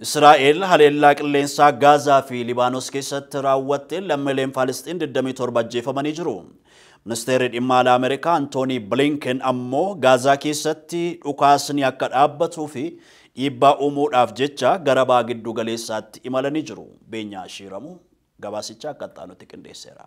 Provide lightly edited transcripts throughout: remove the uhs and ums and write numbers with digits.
Israa'el haleellaa qilleensaa Gaazaa fi Libaanos keessatti raawwatteen lammiileen Faalisxiin 27 ajjeefamanii jiru. Ministeerri dhimma alaa Ameerikaa Antoonii Blinken ammoo Gaazaa keessatti dhukaasni akka dhaabbatuu fi dhiibbaa uumuudhaaf jecha gara baha giddu galeessaatti imalanii jiru. Beenyaa Shiiramuu gabaasicha akka itti qindeesseera.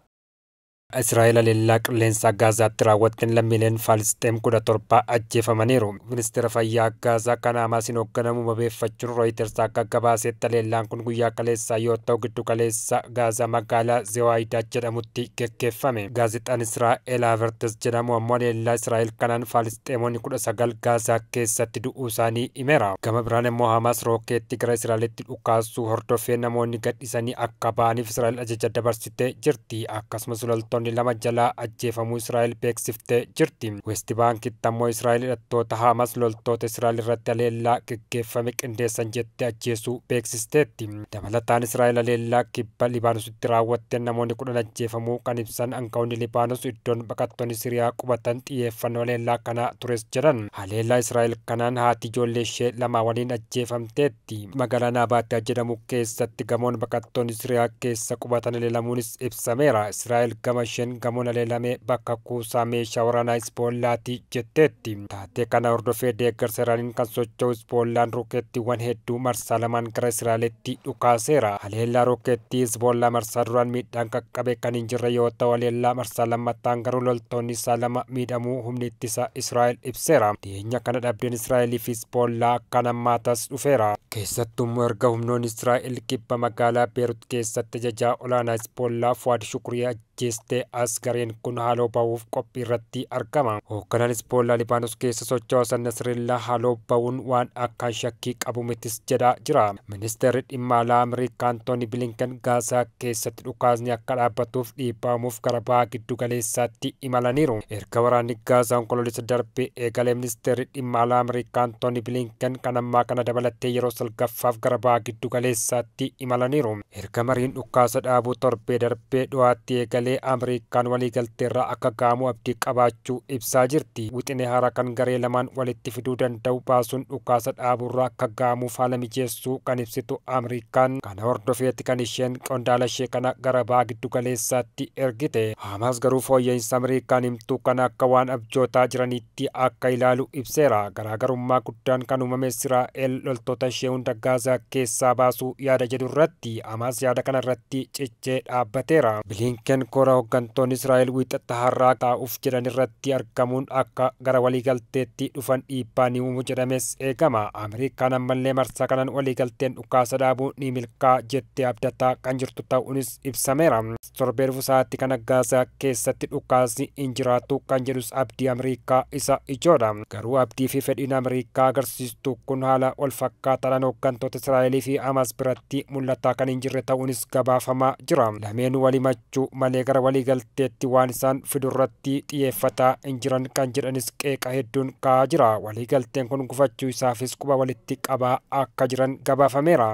Israa'el haleellaa qilleensaa Gaazaatti raawwatteen lammiileen Faalisxeem 17 ajjeefamaniiru. Ministeera fayyaa Gaazaa kan Hamaasiin hoogganamu wabeeffachuun Rooyiters akka gabaasetti haleellaan kun guyyaa kaleessaa yoo ta'u giddu galeessa Gaazaa magaalaa Zewaayidaa jedhamutti geggeeffame. Gaazexaan Israa'el Haavertis jedhamu ammoo haleellaa Israa'el kanaan Faalisxeemonni 19 Gaazaa keessatti du'uu isaanii himeera. Gama biraan immoo Hamaas rookeetti gara Israa'elitti dhukaasuu hordofee namoonni gadhiisanii akka ba'aniif Israa'el ajaja dabarsitee jirti. Akkasumas loltoonni 2 jalaa ajjeefamuu Israa'el beeksiftee jirti. West Baankitti ammoo Israa'el hidhattoota Hamaas loltoota Israa'el irratti haleellaa geggeeffame qindeessan jettee ajjeesuu beeksisteetti. Dabalataan Israa'el haleellaa kibba Libaanositti raawwatteen namoonni 10 ajjeefamuu kan ibsan aangawoonni Libaanos iddoon baqattoonni Siriyaa qubatan xiyyeeffannoo haleellaa kana tures jedhan. Haleellaa Israa'el kanaan haati ijoollee ishee 2 waliin ajjeefamteetti. Magaalaa Naabaatiyaa jedhamu keessatti gamoon baqattoonni Siriyaa keessa qubatan haleelamuunis ibsameera. Israa'el gama isheen gamoon haleelame bakka kuusaa meeshaa waraanaa Hizboollaati jetteetti. Taatee kana hordofee deeggarsa Iraaniin kan socho'u Hizboollaan rookeettiiwwan hedduu marsaa lamaan gara Israa'elitti dhukaaseera. Haleellaa rookeettii Hizboollaa marsaa duraan miidhaan qaqqabe kan hin jirre yoo ta'u haleellaa marsaa lammataan garuu loltoonni isaa 2 miidhamuu humni ittisa Israa'el ibseera. Dhiyeenya kana dhabdeen Israa'elii fi Hizboollaa akkaan hammaatas dhufeera. Keessattuu immoo erga humnoonni Israa'el kibba magaalaa Beerut keessatti ajajaa olaanaa Hizboollaa Fuwaad Shukrii ajjeestee as gareen kun haaloo ba'uuf qophii irratti argama. Hoogganaan Hizboollaa Libaanos keessa socho'u Hasan Nasrallaa haaloo ba'uun waan akkaan shakkii qabu mitis jedhaa jira. Ministeerri dhimma alaa Ameerikaa Antooni Blinken Gaazaa keessatti dhukaasni akka dhaabbatuuf dhiibbaa uumuuf gara baha giddu galeessaatti imalaniiru. Erga waraanni Gaazaa onkoloolessa darbe eegalee ministeerri dhimma alaa Ameerikaa Antooni Blinken kan ammaa kana dabalatee yeroo salgaffaaf gara baha giddu galeessaatti imalaniiru. Erga mariin dhukaasa dhaabuu torbee darbee dhuwaatti eegalee Ameerikaan waliigalteerraa akka ga'amu abdii qabaachuu ibsaa jirti. Wixinee haaraa kan garee lamaan walitti fiduu danda'u baasuun dhukaasa dhaabuurraa akka ga'amuuf haala mijeessuu kan ibsitu Ameerikaan kana hordofeetti kan isheen qondaala ishee kana gara baha giddu galeessaatti ergite. Hamaas garuu fooyya'insa Ameerikaan himtuu kana akka waan abjootaa jiranitti akka ilaalu ibseera. Garaagarummaa guddaan kan uumame Israa'el loltoota ishee hunda Gaazaa keessaa baasuu yaada jedhu irratti Hamaas yaada kana irratti cichee dhaabbateera. Blinken kora hooggantoonni Israa'el wiixata har'aa taa'uuf jedhan irratti argamuun akka gara waliigalteetti dhufan dhiibbaa ni uumu jedhames eegama. Ameerikaan ammallee marsaa kanaan waliigalteen dhukaasa dhaabuu ni milkaa jettee abdataa kan jirtu ta'uunis ibsameera. Torbee dhufu sa'aatti kana Gaazaa keessatti dhukaasni hin jiraatu kan jedhus abdii Ameerikaa isa ijoodha. Garuu abdii fi fedhiin Ameerikaa agarsiistu kun haala wal fakkaataadhaan hooggantoota Israa'elii fi Hamaas biratti mul'ataa kan hin jirre ta'uunis gabaafamaa jira. Lameen walimachuu malee gara waliigalteetti waan isaan fidurratti xiyyeeffataa hin jiran kan jedhanis qeeqa hedduun ka'aa jira. Waliigalteen kun gufachuu isaafis quba walitti qabaa akka jiran gabaafameera.